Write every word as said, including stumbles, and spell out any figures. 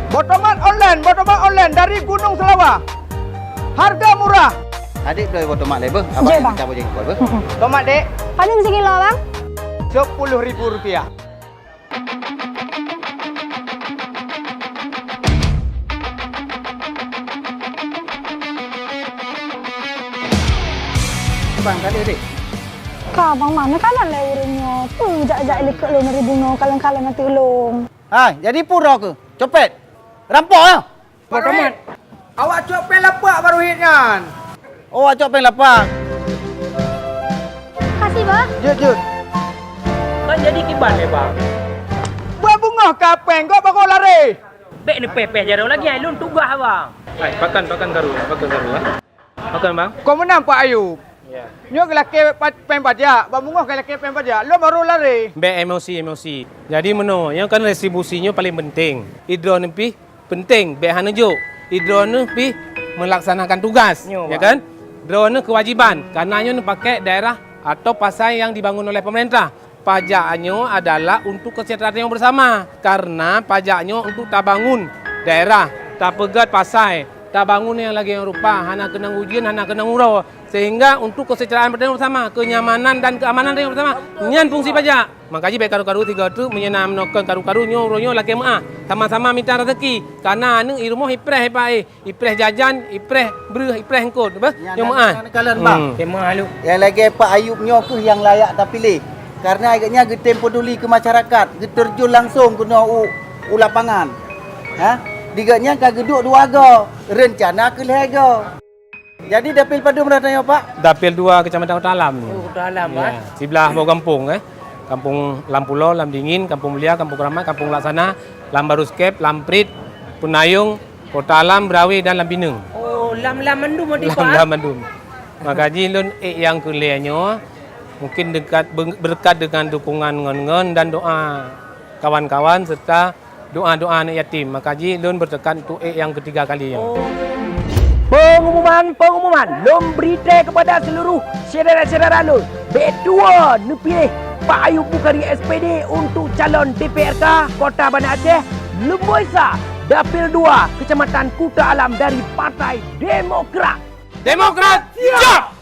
Botomat online, botomat online dari Gunung Selawa. Harga murah. Adik beli botomat lé beuh, abang Jeh, yang Bang. Kita boleh ikut beuh. Mm-mm. Tomat, Dek. Paling segilo, Bang? Sepuluh ribu rupiah. Bang, tadi, Dek. Ka, Bang, mana kanan lé ureueng nyoe? Peue jak-jak likot lôn dari bunoe, kalon-kalon ateueh lôn. Hai, jadi peue droe keuh? Copet! Rampok, ya? Pak Rahmat. Awak cok péng lapak baru hiet nyan. Oh, awak cok péng lapak. Kasih, Bah. Jeuet, jeuet. Kan jadi kiban lé, Bang. Buat bungöh ka péng, kok bagoe lari? Bèk neupéh-péh jaroe lagèe, lôn tugaih, Bang. Hai, pakan, pakan karu, pakan karu, ah. Pakan, Bang. Kau menang, Pak Ayub. Ya. Nyoe geulakèe pa-, péng pajak, bak bungöh geulakèe péng pajak, lôn baru lari. Bèk emosi, emosi. Jadi meunoe, nyoe kan retribusi nyoe paléng penting. Idroeneuh pih penting, bèk hana jok. Idroeneuh pih melaksanakan tugas, nyoe, ya Bang. Kan? Droeneuh kewajiban, karena nyoe neupaké daerah atau pasai yang dibangun oleh pemerintah. Pajak nyoe adalah untuk kesejahteraan bersama, karena pajak nyoe untuk tabangun daerah, tapeugöt pasai, tabangun nyang lagèe nyang rupa, hana keunong ujeuen, hana keunong uroe, sehingga untuk kesejahteraan bersama, kenyamanan dan keamanan bersama, nyan fungsi pajak. Maka jih bèk karu-karu sigoe teuk, meunyoe na meunoe kon karu-karu nyoe uroe nyoe lakèe meu'ah, sama-sama mita rezeki, karena aneuk i rumoh ipreh ipa eh. Ipreh jajan, ipreh breuh, ipreh eungkôt, beuh? Nyan, nyoe meu'ah. Nyan, nyan, kalon, Bang. Hmm. Keumalu. Nyang lagèe Pak Ayub nyoe keuh nyang layak tapiléh. Karena gobnyan geutem peuduli keu masyarakat, geuteurjun langsong keunoe u, u lapangan. Ha? Di gobnyan ka geuduek dua goe, reuncana keu lhèe goe. Jadi dapil padum droe tanyoe, Pak? Dapil dua Kecamatan Kota Alam. Oh, Kota Alam, ya. Siblah boh gampông, eh. Kampung Lam Pulo, Lam Dingin, Kampung Mulia, Kampung Keramat, Kampung Laksana, Lam Baru Skep, Lam Prit, Peunayong, Kota Alam, Berawe dan Lam Pineung. Oh, lam-lam mandum, Pak? Lam-lam mandum. Maka jih lôn ék nyang keu lhèe nyoe, mungkin dekat, beureukat dengan dukungan ngon-ngon dan doa kawan-kawan serta doa-doa aneuk yatim. Maka jih lôn beureukat untuk ék nyang ketiga kali nyoe. Oh. Pengumuman, pengumuman. Lôn bri tée kepada seluruh syedara-syedara lôn. Bèk tuwoe neupiléh Pak Ayub Bukhari S P D untuk calon D P R K Kota Banda Aceh, lumboi sa Dapil dua Kecamatan Kuta Alam dari Partai Demokrat. Demokrat siap!